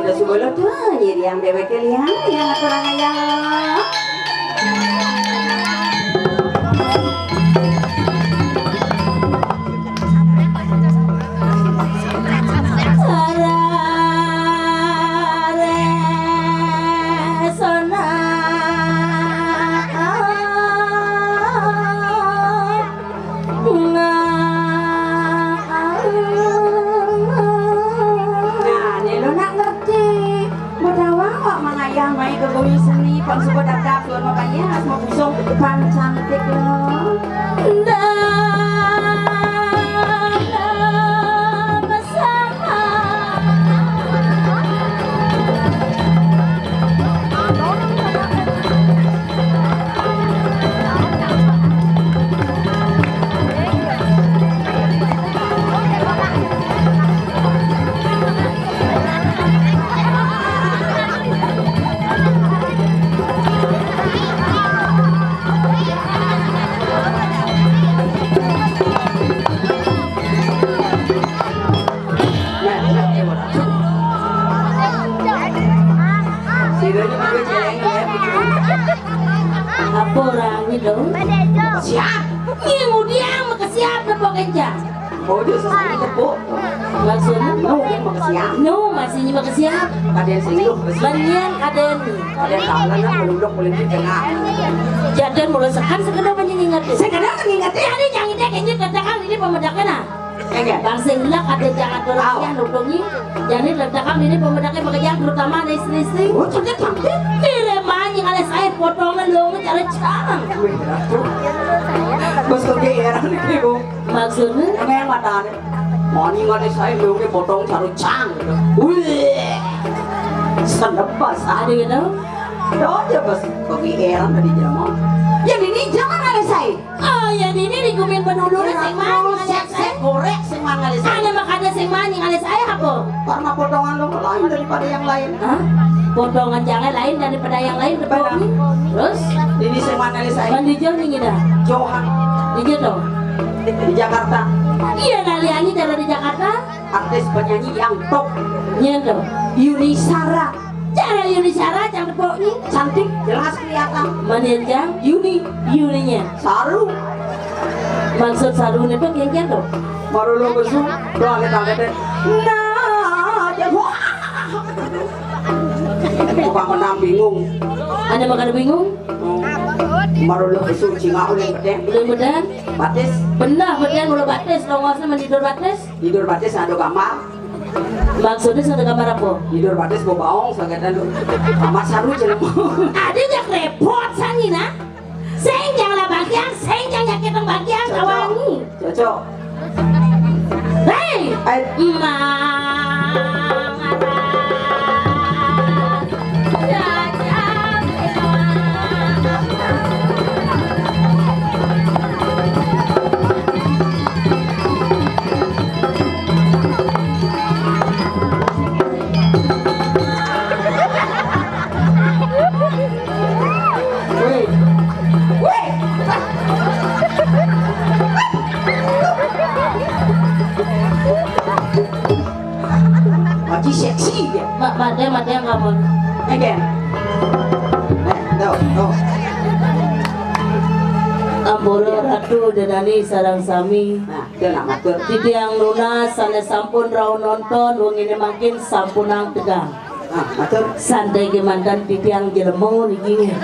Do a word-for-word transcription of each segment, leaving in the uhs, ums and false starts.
Suba lo tuh, nyiriang déwéké liang, yang aturang ayah. Nah, né lo nak ngerti. Bedawang wak mangayah mai ke bumi seni, pang suba dadak tuan mabayas, mabusung, pang cantik lo. Ndak bersama. Apa orang ni tu? Siap. Ni ngudiang makasiap lepas kencang. Oh, dia susah ni tepuk. Maksudnya? Nu, dia makasiap. Nu, maksudnya makasiap. Kadén singguh. Banian kadén. Kadén tahu lah nak meluluk politik tengah. Jadén mula sekan sekena penyanyi ngerti. Sekena penyanyi ngerti. Jadi jangan dia kenyit tentang ini pemedaknya nah. Enggak. Bang sing lak ada jangan turun Au. Yang dukung ni. Jadi ledakan ini pemedaknya pekerjaan terutama ada istri-istri. Oh, cantik, cantik. Mirip main yang ada saya potongan dong cara cang. Wih, ratu. Bos kerja heran nih, Bu. Maksudnya? Yang yang mata nih. Mani nggak ada saya dong potong cara cang. Wih. Senep basah. Ada gitu? Doa aja bos. Bagi heran tadi jelema. Yang ini jangan ada saya. Oh, ya, ini digumin penulur sing mani ngalih saya. Korek sing mani ngalih saya. Ada makanya sing mani ngalih saya apa? Karena potongan lo lain daripada yang lain. Hah? Potongan jangan lain daripada yang lain, betul? Benar. Terus? Ini sing mani ngalih saya. Mandi jauh nih kita. Johan. Iya dong. Di Jakarta. Iya, naliannya cara di Jakarta. Artis penyanyi yang top. Iya dong. Yuni Sara. Cara Yuni Sara, jangan tepuk ni. Cantik, jelas kelihatan. Mana yang jang? Yuni. Yuninya. Saru. Maksud saru ni tu kengkeng tu. Baru lo besu, doa kita kata. Nah, dia wah. Tukang menang bingung. Ada makan bingung? Oh. Baru lo besu, cingak ulin bedeng. Ulin bedeng. Batis. Benar bedeng, mula batis. Lo ngasa mendidur batis. Tidur batis ada gambar. Maksudnya ada gambar apa? Tidur batis bau baong sagatan tu. Amat saru jelema. Ada jak repot sani nah. Sing jangan lah bagian, sing jangan nyakit bagian. Cocok. Awani. Cocok. Hei. Ai. Mang. Haji seksi dia. Mak, mak dia, mak dia kamu. Again. Eh, no, no. Ampura Ratu Dedani sareng sami. Nah, dia nak matur. Titiang nunas sané sampun rauh nonton, wengine mangkin sampunang tegang. Ah, matur. Santai ke mantan titiang jelema niki.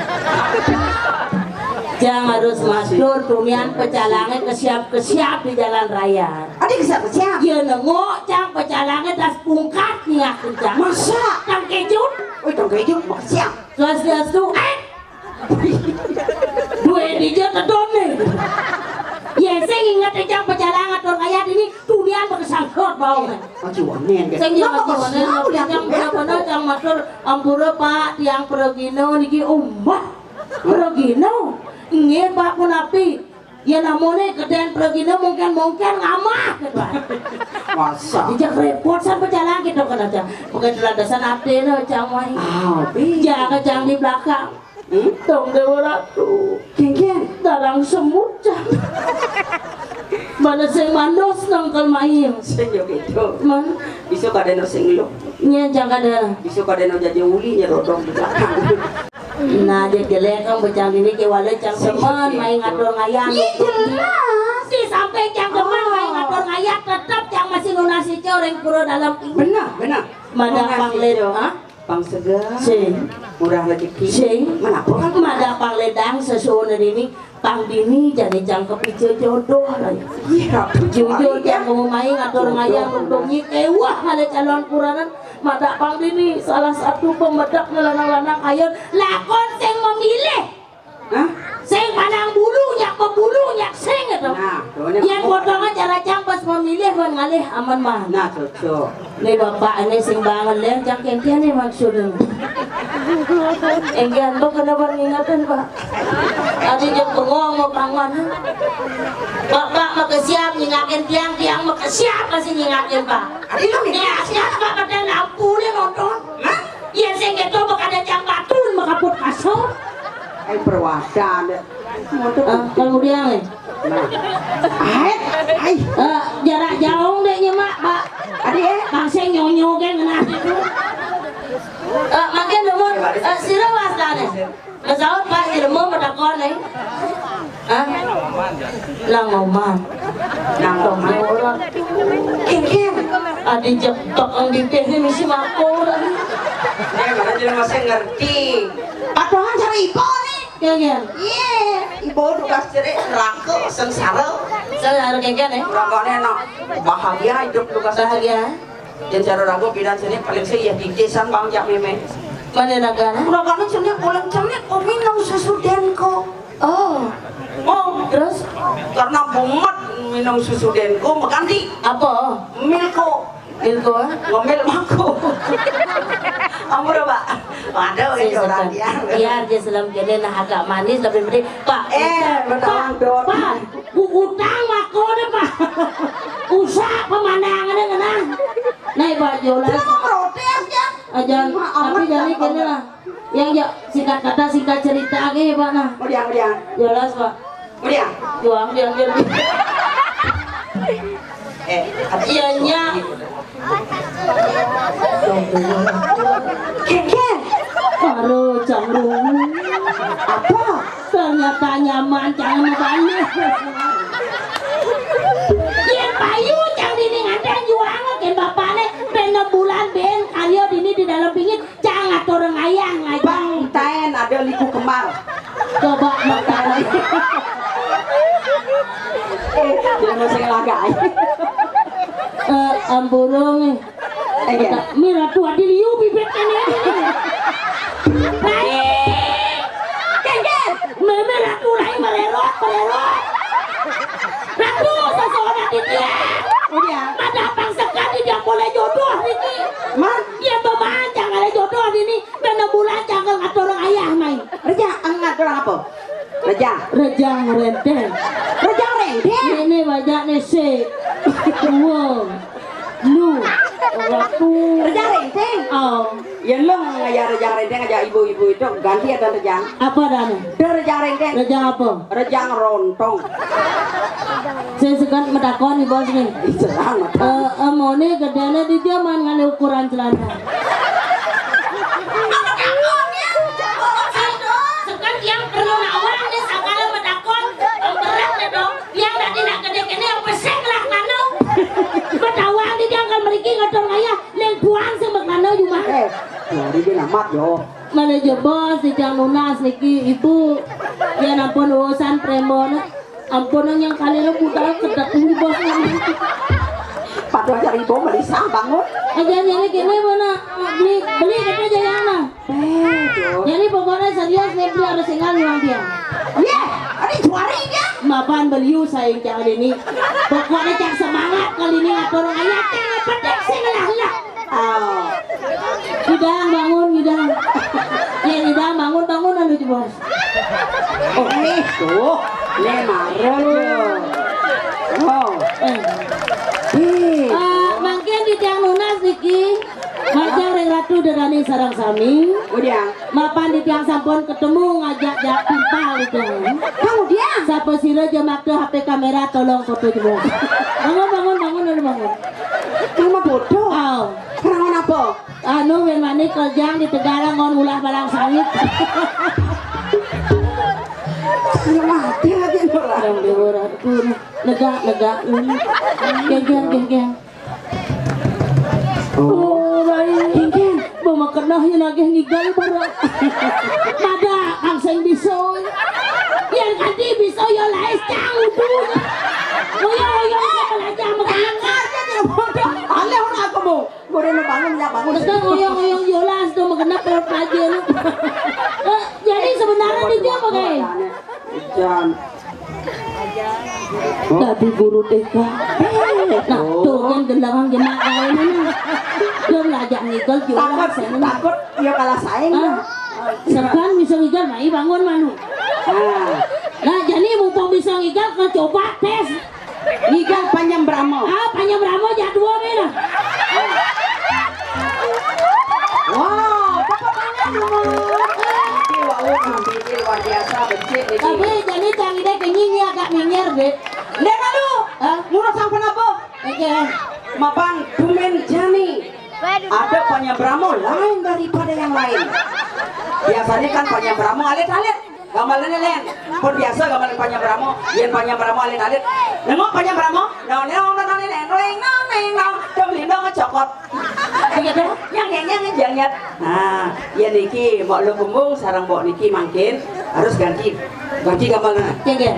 Jang harus matur tunian pecalangé kesiap-kesiap di jalan raya. Ada kesiap-kesiap? Iya nengok cang pecalangé das pungkat ningak kencang. Masa? Cang kejut. Oh, cang kejut, makesiap. Swastiastu, eh. Dué dija tedon né. Yén sing inget cang pecalang atur kaya dini, tunian bakal sangkot baong. Aji wanen, kan? Sing inget wanen, yang bener-bener cang matur, "Ampura, Pak, tiang pragina niki umat." Pragina? Nggih, Pak, punapi? Ya namanya gedén pragina mungkin-mungkin ngamah gitu. Masa? Dijak repot sampai jalan gitu kan aja. Pakai landasan até lo cang wai. Ah, iya. Jaga cang di belakang. Hmm? Tong Dewa Ratu. Kéngkén. Dalang semut cang. Mana sing mandos nangkal main. Sing yo gitu. Man, Bisa kada no sing lu. Nya, cang kada. Bisa kada no jaja uli nya dodong di belakang. Nah, jeg jelek kan bocah ini ke wale cang demen main ngatur ngayah. Iya, jelas. Di sampai cang demen main ngatur ngayah, tetap cang masih nunas ijo orang pura dalam ini. Benar, benar. Mada panglet, ah? Pang segar. Sing. Murah rezeki. Sing. Mana apa kan? Mada pangledang sesuunan ini. Pang dini jani cang kepija jodoh lah. Iya, jujur, cang kamu main ngatur ngayah untung nyi kewah ada calon kuranan. Mada pang dini salah satu pembedak lanang-lanang ayon lakon sing memilih. Hah? Sing pandang bulu nyak pebulu nyak sing itu. Nah, tuh, ini yang apa? Potongan cara cang pas memilih wan ngalih aman mah. Nah, cocok. Nih bapak ini sing banget leh, cang kentian nih maksudnya. Enggian, Pak, kenapa ngingetin, Pak? Tadi jam bengong mau pangan. Bapak mau ke siap nyingakin tiang, tiang mau ke siap masih nyingakin, Pak. Tadi lu nih, siap, Pak, pada lampu nih nonton. Hah? Iya, sing gitu, bakal ada jam batu, bakal put kasur. Ai perwadan. Ah, kalau dia nih. Nah. Ai, ai. Eh, jarak jauh deh nyemak, Pak. Adi, eh? Bangsa nyonyo kan kena itu. Eh, makin demen, eh, sira wastane. Masaut, Pak, sira mau matakon, eh. Hah? Nang oman. Nang oman. Ora. Kengkeng. Adi jepek ang dipih ni mesti makor. Eh, mana jadi masih ngerti. Patungan sama ibu nih. Iya, iya. Iya, ibu tugas cerik neraka sengsara. Sengsara kengkeng, eh? Ragane nak bahagia hidup tugas. Bahagia. Yang cara ragu bidan sini paling sih ya didisan bang jak meme. Mana ragane? Ragane sini paling sini kau minum susu Denko. Oh. Oh, terus? Karena bunget minum susu Denko makan di apa? Milko. Milko, ah? Ngomel mako. Ampun, Pak. Waduh, ini orang dia. Biar dia selam kene nah agak manis tapi penting, Pak. Eh, betul, Pak, Pak, bu utang mako deh, Pak. Usah pemandangannya ngenang. Nah, Pak Jola. Dia mau protes ya? Ajan, tapi jadi kene lah. Yang ya, singkat kata, singkat cerita aja ya, Pak, nah. Udah, udah. Jelas, Pak. Udah. Juang, juang, juang. Eh, ianya. Keke. Baru cemrung. Apa? Ternyata nyaman, jangan banyak. Yen payu, cang dini nganten juang, ken bapane, ben enam bulan, ben karya dini di dalam pingin. Cang atur ngayah ngaji. Bang Taen ada liku kembar. Coba Bang Taen. Eh, dia masih lagak. Eh, ampura nih. Eh, iya. Mi ratu adi liu bibit kene. Rai. Kengkeng. Meme ratu rai mererot, mererot. Ratu sesuatu di dia. Udah. Ada apa sekat di dia boleh jodoh ini. Mas. Dia pemancang ada jodoh ini. Kena bulan jangan ngatur ayah mai. Reja, ngatur apa? Reja. Reja ngerenteng. Reja ngerenteng? Ini banyak nasi. Dua. Lu. Ratu. Reja ngerenteng? Oh. Ya lu ngaya reja ngerenteng aja ibu-ibu itu ganti ada reja. Apa dan? Ada reja ngerenteng. Reja apa? Reja ngerontong. Saya sekat metakon nih bos nih. Selang. Eh, eh, mau nih gedenya di zaman ngalih ukuran celana. Sekan yang perlu nawang ni sakala bedakon, berat ni dong. Yang nak tindak gede kene yang pesek lah kanu. Bedawang di jangkal meriki ngador ngayah, leng buang sing beklana jumah. Eh, hari dia namat yo. Mana jebos di jang nunas niki ibu. Ya ampun urusan premon. Ampun, yang kali lu budal kedak ini bos. Padahal cari bom beli sah bangun. Aja nyari kene mana beli beli kata jayana. Eh, jadi pokoknya serius nih beli harus tinggal uang dia. Iya, ada juara ya. Mapan beliau saya yang ini. Pokoknya cak semangat kali ini ngatur ayat yang penting sih lah lah. Ah. Idang bangun, Idang. Ya, Idang bangun, bangun lalu jebos. Oh, nih tuh. Nih marah tuh. Oh. Eh. Ih. Eh, mangkin di tiang nunas niki. Majang ring ratu dedane sarang sami. Udah. Mapan di tiang sampun ketemu ngajak jak timpal itu. Kamu dia? Sapa sira jemakte H P kamera tolong foto jebos. Bangun, bangun, bangun, bangun, bangun. Kamu bodoh. Oh. Anu, wén mané kerjang di Tegalang ngon ulah barang sawit. Mati lagi, Nora. Yang déwa ratu, lega, lega. Geng, geng, geng, geng. Oh, baik. Geng, geng. Bawa kenah yang nagih ngigal barang. Mada, kang sing bisa. Yang kanti bisa, ya lain cang udu. Oyo, oyo, oyo, belajar makan. Aja dia bodoh. Alé orang aku mau. Bodoh, bangun, ya, bangun. Betul, oyong-oyong Yolas tuh, mengenai perut aja lu. Eh, jadi sebenarnya dia apa, kayak? Jan. Tapi guru T K. Nah, tuh kan gendangan jemak lain ini. Dia belajar ngigal juga. Takut, takut, ya kalah saing. Ah. Sekan bisa ngigal, nah, bangun manu. Ah. Nah, jadi mumpung bisa ngigal, kau coba tes. Ngigal Panjang Brahma. Ah, Panjang Brahma jadwal nih lah. Wow, tepuk tangan dulu. Ini wau, ini luar biasa, becik ini. Tapi jadi cang ida kenying ya agak minggir deh. Dia lalu, hah? Ngurus sang penapa? Oke. Mapang tumen jani. Ada Panjang Brahma lain daripada yang lain. Biasanya kan Panjang Brahma alit-alit. Gambalannya lain. Pun biasa gambalan Panjang Brahma, yang Panjang Brahma alit-alit. Nengok Panjang Brahma, nong nong nong nong nong nong nong nong, dia melindung ngecokot. Iya dah. Yang yang yang yang yang. Nah, ya niki, mbok lu kumbung, sarang mbok niki mangkin harus ganti, ganti gambalan. Iya, iya.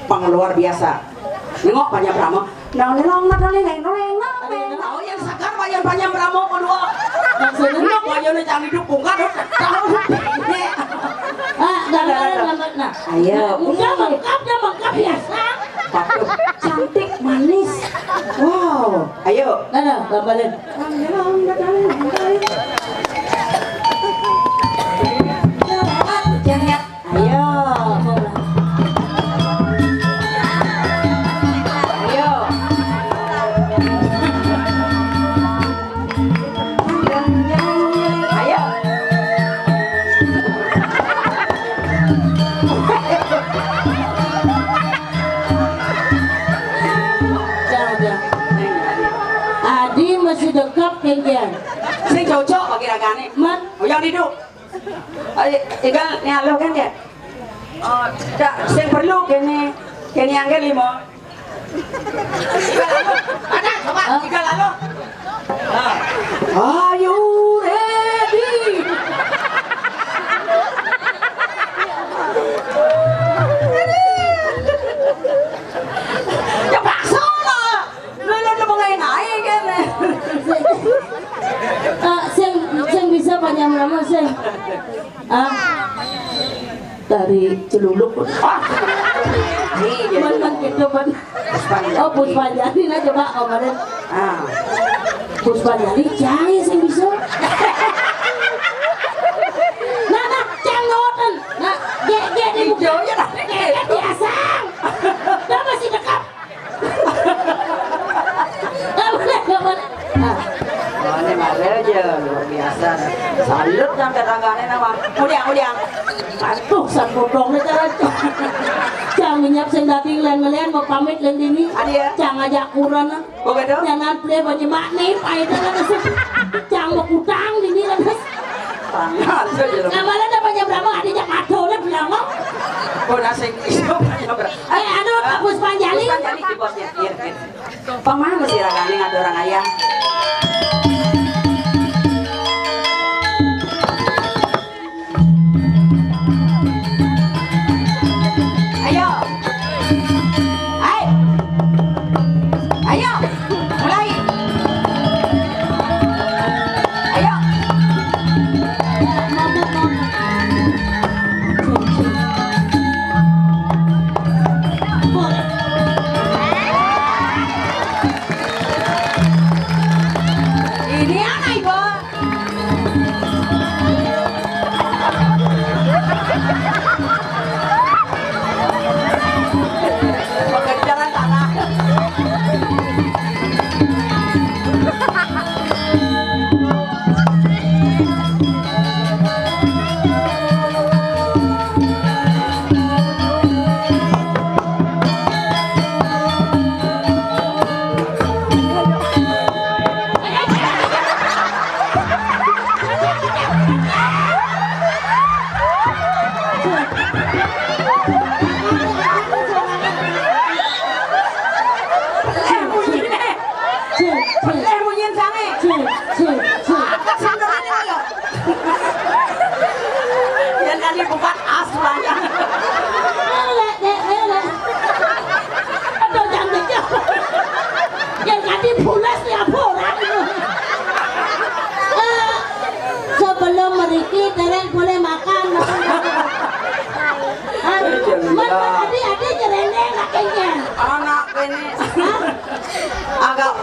Pang luar biasa. Nengok Panjang Brahma. Nong nong nong nong nong nong nong. Oh, yang segar, Pak, yang Panjang Brahma kedua. Maksudnya? Nengok, Pak, yang cang hidup bongkar, tahu. Ah, gambaran, gambar. Nah. Ayo. Udah lengkap, udah lengkap ya, Sang. Bagus. Cantik, manis. Wow. Ayo. Nah, nah, gambaran. Ayo. Ayo. Ayo. Jangan, jangan. Adi masih dekap, kengkian. Sing cocok bagi ragane. Mat. Oh, yang hidup. Ayo, tinggal ni aloh kan dia? Oh, tak, sing perlu kene, kene angkat lima. Ada, coba, hah? Tiga lalu. Nah. Are you ready? Ya, paksa lah. Lu, lu, lu mulai naik kan? Ah, sing, sing bisa Panjang Brahma, sing. Ah. Dari Celuluk. Ah. Iya. Man, man gitu, man. Puspanjali. Oh, Puspanjali, nah, coba kemarin. Ah. Puspanjali, cai sing bisa. Nah, nah, cang ngoten. Nah, ge, ge, di hijau ya, nah. Ge, ge, biasa. Dah masih dekat. Nggak boleh, nggak boleh. Ah. Oh, ini malah aja, luar biasa. Salut nang tetanggane nama. Mudiang, mudiang. Aduh, sang bodong nih, cara. Cang nyiap sing dadi ngelen-ngelen, mau pamit len dini. Adi ya? Cang ajak kuran, ah. Oh, gitu? Nyanan ple, banyak mak nih, pahit, ah, kan, sih. Cang mau kutang dini, kan, sih. Tangan saja, loh. Nggak boleh, dah, banyak berapa, ada jak mata, udah bilang, kok. Oh, nasi, itu banyak berapa. Eh, anu, Pak Puspanjali. Puspanjali, di bosnya. Iya, iya. Pang mano sirah kami ngatur orang ayah? Ayo. Hai. Ayo. Mulai. Ayo.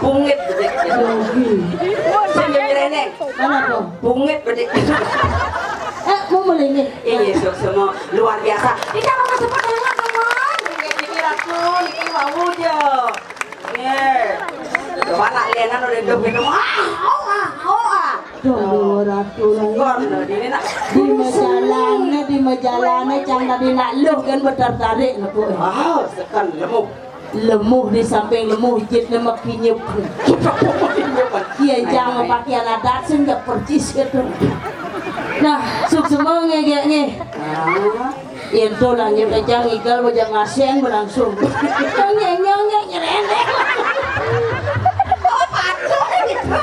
Pungit bedik gitu. Sing nyereneng. Mana tuh? Pungit bedik. Eh, mau melingit. Iya, so, semua luar biasa. Ini apa sepedangan, teman? Kayak gini, Ratu, niki mau aja. Iya. Coba nak lianan udah hidup gitu. Wah, oh, ah, oh, ah. Duh, Ratu lah. Syukur, loh, ini nak. Di majalane, di majalane, cang tadi nak lu kan bertertarik, nak, Bu. Oh, sekan lemu. Lemuh di samping lemuh, jit lemak kinyup. Iya, jang pakaian adat sing gak percis gitu. Nah, suksma ngegekne. Yen to lanjut aja ngigal, aja ngaseng berlangsung. Nyong, nyong, nyong, nyerendeng. Kok patuh gitu?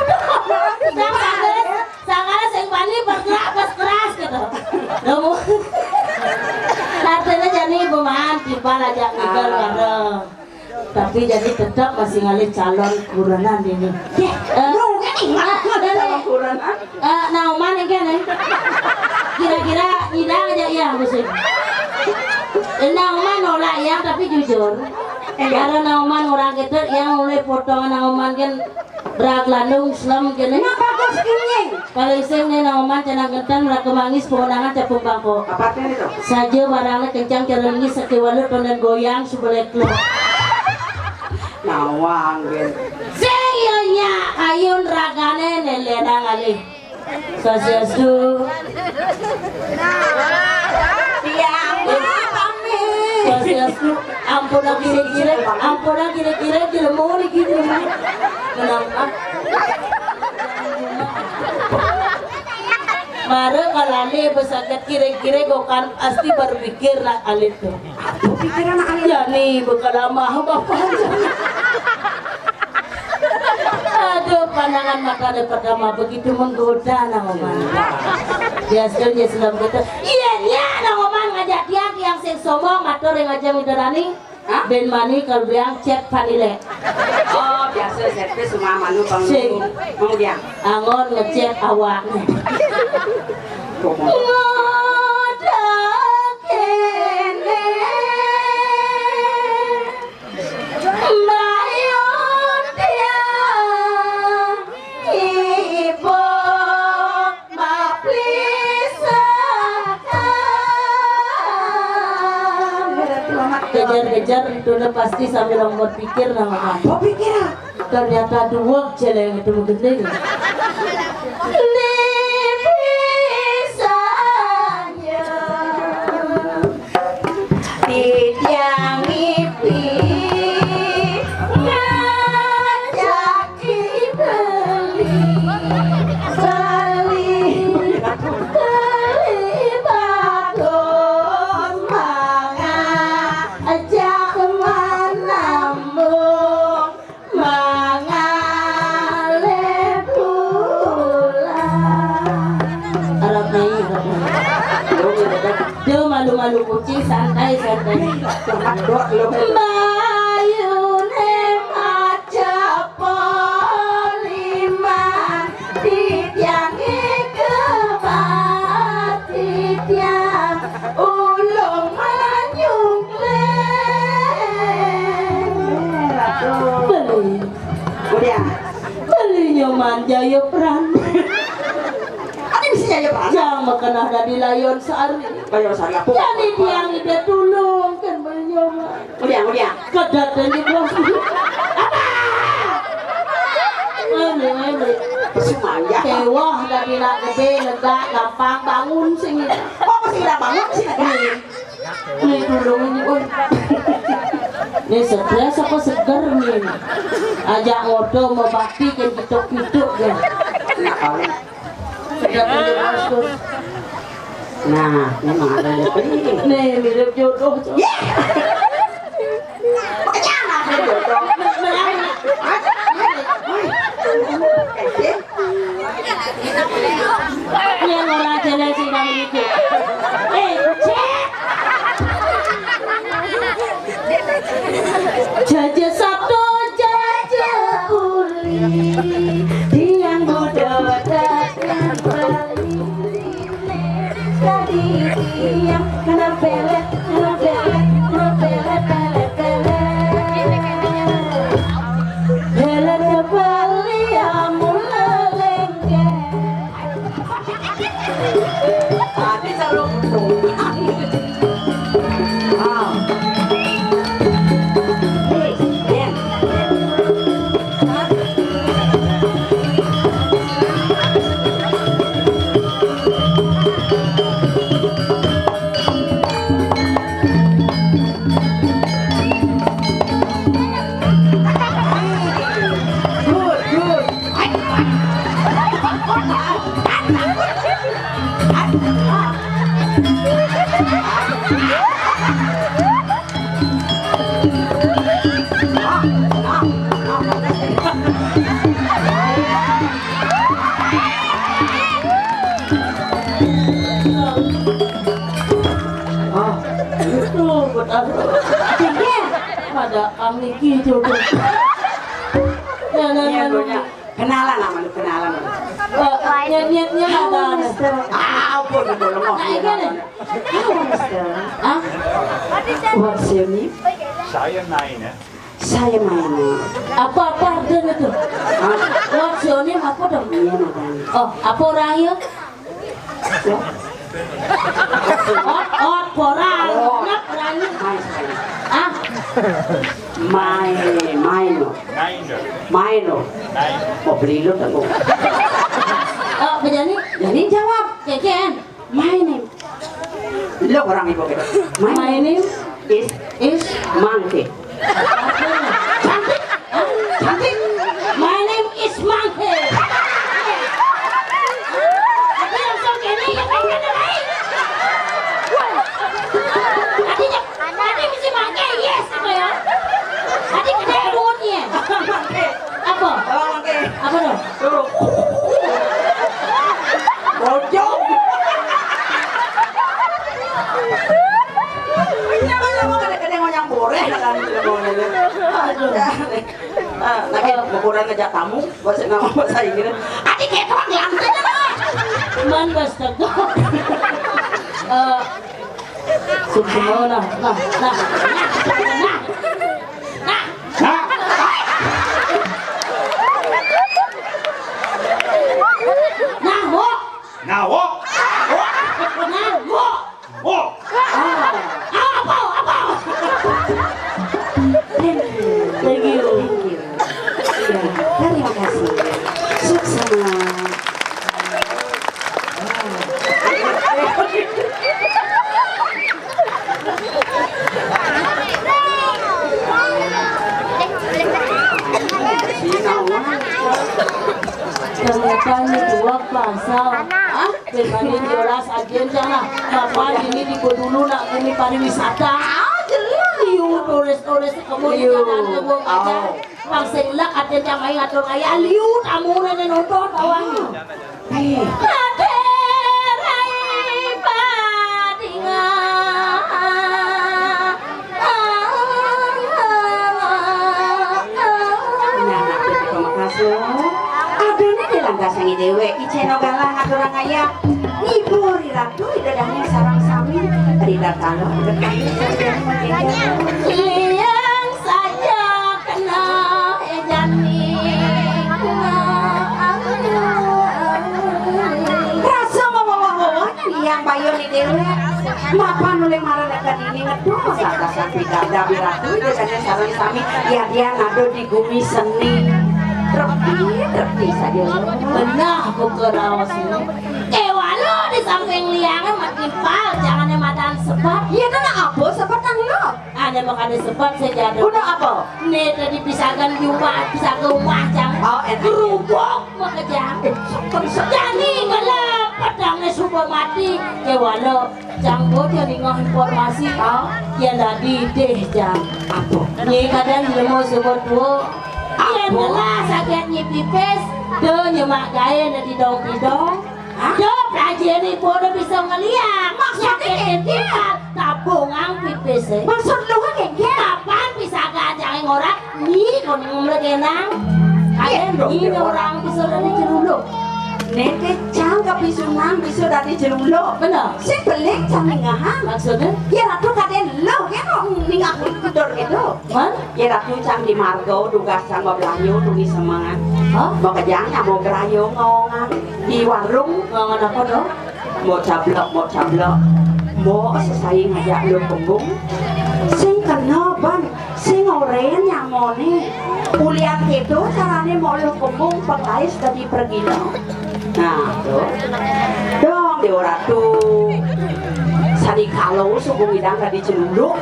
Sangkala sing wani bergerak pas keras gitu. Kamu. Artinya jani beman timpal aja ngigal bareng. Tapi jadi tetap masih ngalih calon kurenan ini. Eh, Lu kan ingat ah, ada calon nih. Kurenan. Eh, Nauman yang kene. Kira-kira nyidang aja iya musim. Eh, Nauman nolak ya, tapi jujur. Iya. Karena Nauman orang gitu yang mulai potongan Nauman kan berak landung, slem kene. Nah, bagus ini. Paling sing ne Nauman cenah genten, berak kemangis, pemenangan capung bangko. Apa artinya itu? Saja barangnya kencang, cara lingis, sakit walut, tondan goyang, subelek lo. Nawang, gen. Sing iya nya, ayun ragane ne lenang alih. Swastiastu. Tiang kami. Swastiastu. Ampun kira-kira, ampun kira-kira, jelema niki jelema. Kenapa? Mara kalane besaget kira-kira gokan pasti berpikir nak alit tuh. Pikiran anak alit. Ya nih, bekal lama bapak. Aduh, pandangan mata dari pertama begitu menggoda, Nang Oman. Biasanya selama kita, iya, iya, Nang Oman ngajak tiang, tiang sing sombong, matur yang ngajak miderani. Hah? Ben mani kalau bilang chat panile. Oh, biasa chat pe semua malu bang. Sing. Mau dia. Angon ngechat awak. Ngoda kene. Mbayun tiang ibuk maplisakan. Kejar-kejar, itu pasti sambil orang berpikir, nama apa pikir? Ternyata dua celeng itu gending. Lipi saja. Titiang ngipi ngajak beli, beli, beli bagus mangajak manambung. Mangalih pulang. Arep naik, arep naik. Dia malu-malu kucing, santai, santai. Mbayune maca poliman, titiang kebat, titiang ulung manyung. Beli. Udah. Beli Nyoman Jaya Pran. Ada bisa Jaya Pran? Yang makan ada di Layon Sari. Layon Sari apa? Jadi tiang ide tulung kan beli Nyoman. Udah, udah. Kedat dan di bos. Apa? Ayo beli, ayo beli. Semuanya. Kewah dari nak gede, negak, gampang bangun sing. Kok masih udah bangun sih negak? Ini dulu ini, oi. Ini stres apa seger nih? Ajak ngodo mau bakti kan pituk-pituk ya. Sudah punya maksud. Nah, memang ada yang beli. Nih, mirip jodoh tuh. Ya. Makanya anak jodoh. Hah? Hah? Yang ora jelas sing nang iku. Eh, cek. Jaja Sabto, jaja Kuli, tiang muda datang bali. Tadi tiang kena pelet, kena pelet, kena pelet, pelet, pelet. Pelet apa? Kang niki jodoh. Nah, nah, nah, nah. Kenalan sama lu, kenalan. Eh, nyet, nyet, nyet, ada, ada. Ah, ampun, ampun, lemah. Nah, ini nih. Halo, Mister. Ah? What's your name? Saya Maine. Saya Maine. Apa, apa artinya tuh? Hah? What's your name apa dong? Iya, makanya. Oh, apa orangnya? Ot, ot, porang. Oh. Enak orangnya. Maine. Ah? Maine, Maine. Maine. Maine. Maine. Oh, beli lu, tunggu. Oh, berani? Jadi jawab, Cecen. My name. Lo orang ibu gitu. My name is, is monkey. Cantik. Cantik. My name is monkey. Ada yang sok ini, yang pengen lain. Tadi, tadi mesti monkey, yes, apa ya? Tadi kita yang dunia. Apa? Apa tuh? Tuh. Bocong. Jangan ngomong kadang-kadang mau nyamboreh, kan, tidak mau ini. Aduh. Ah, lagi ukuran ngejak tamu, bahasa nama bahasa Inggris. Adik kayak orang lantai. Man, astaga. Eh, Sukses, nah, nah, nah, nah, nah, nah, nah, wo, nah, wo, nah, wo, wo. Ah, apa, apa? Thank you. Thank you. Iya, terima kasih. Sukses. Ternyata ini dua pasal. Hah? Dibanding jelas aja lah. Bapak ini di dulu nak ini pariwisata. Ah, jelas. Liu turis-turis kamu di jalan kamu aja. Bang sing lek ada yang main ngatur kayak liu tamu nene nonton bawah. Hei. Ade rai padinga. Nah, nah, terima kasih. Aduh, ini di lantas yang dewe, iceno galah ngaturang ayah. Ngibur Ratu Ida Daniel sareng sami, Rida Talo, Rida Talo, sareng sami. Liang saja kena ejani. Rasa mawawah-wawahnya liang bayoni dewe. Mapan oleh maranakan ini ngedul, satasan pidada biratu, Ida Daniel sareng sami, ya dia nado di gumi seni. Repi, repi saja. Benah buka raos ini. Kewalo di samping liangnya mati pal, jangan yang madan sebat. Iya, kan apa sebat nang lo? Ada makan sebat saja ada. Udah apa? Nih tadi pisagan jumpa, pisagan rumah jangan. Oh, enak. Gerubuk makejang. Eh, seperti jadi kalau pedangnya sudah mati, kewalo. Cang bojo ningok informasi. Oh. Ya tadi deh, Cang. Apa? Nyi kadang nemu sebut tuh. Apa? Yang jelas sakit nyi pipis, do nyemak gaye na didong-didong. Hah? Do pelajari bodo bisa ngeliat. Maksudnya sakit kayak gitu? Timpal, tabungan pipis, eh. Maksud lu kan kayak gitu? Kapan bisa gajah yang orang? Ih, kon ngomong kenang. Iya, dong, ini orang bisa dari jeruluk. Nete cang kepisunan bisa dari jeruluk. Bener. Sing pelik cang ningahang. Maksudnya? Ya, ratu kaden lo, ya, kok ningah gedor gitu. Man? Ya, ratu cang di margo, tugas cang mau belanjo, tulis semangat. Hah? Mau kejang, ya, mau gerayo, ngongan. Di warung. Ngongan apa, dong? Mau cablok, mau cablok. Mau sesai ngajak lu kembung. Sing kena ban, sing oren nyamone. Ulian gitu carane mau lu kembung, pengais tadi pergi lo. Nah, tuh. Dong, Dewa Ratu. Sadi kalau suku ngidang tadi celuluk.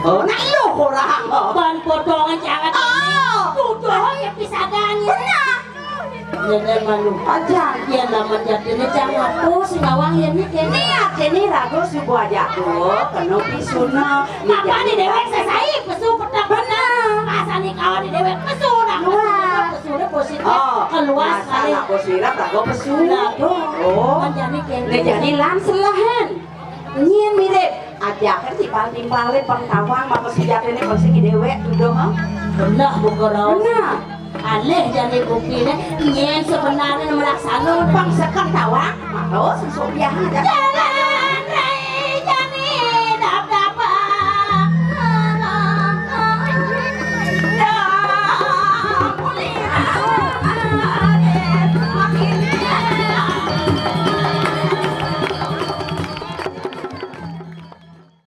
Oh, nah, lo orang. Ban potongan jangan. Oh. Tuh, doang ya pisagannya. Benar. Nene malu. Aja. Iya, nama jadinya jangan. Oh, si Nawang ya, nih, kayaknya. Nih, ini ragu subuh aja tuh, penuh pisuna. Apa nih dewek sesai, pesu petak benar. Masa nih kawan di dewek pesu, nah, pesu, pesu, pesu, pesu, oh, keluar masa sekali. Nak bos mirap, ragu pesu. Nah, tuh. Oh. Kan jadi kayaknya. Nih, jadi lan selahan. Nyin mirip. Ajakan timbal-timbale pang tawang, maka sujatine pasti ki dewek tuduh, ha? Bener, Bu Guru. Bener. Alih jani buktinya, yen sebenarnya melaksana pang seken tawang, maka sesuk biasa aja. Jalan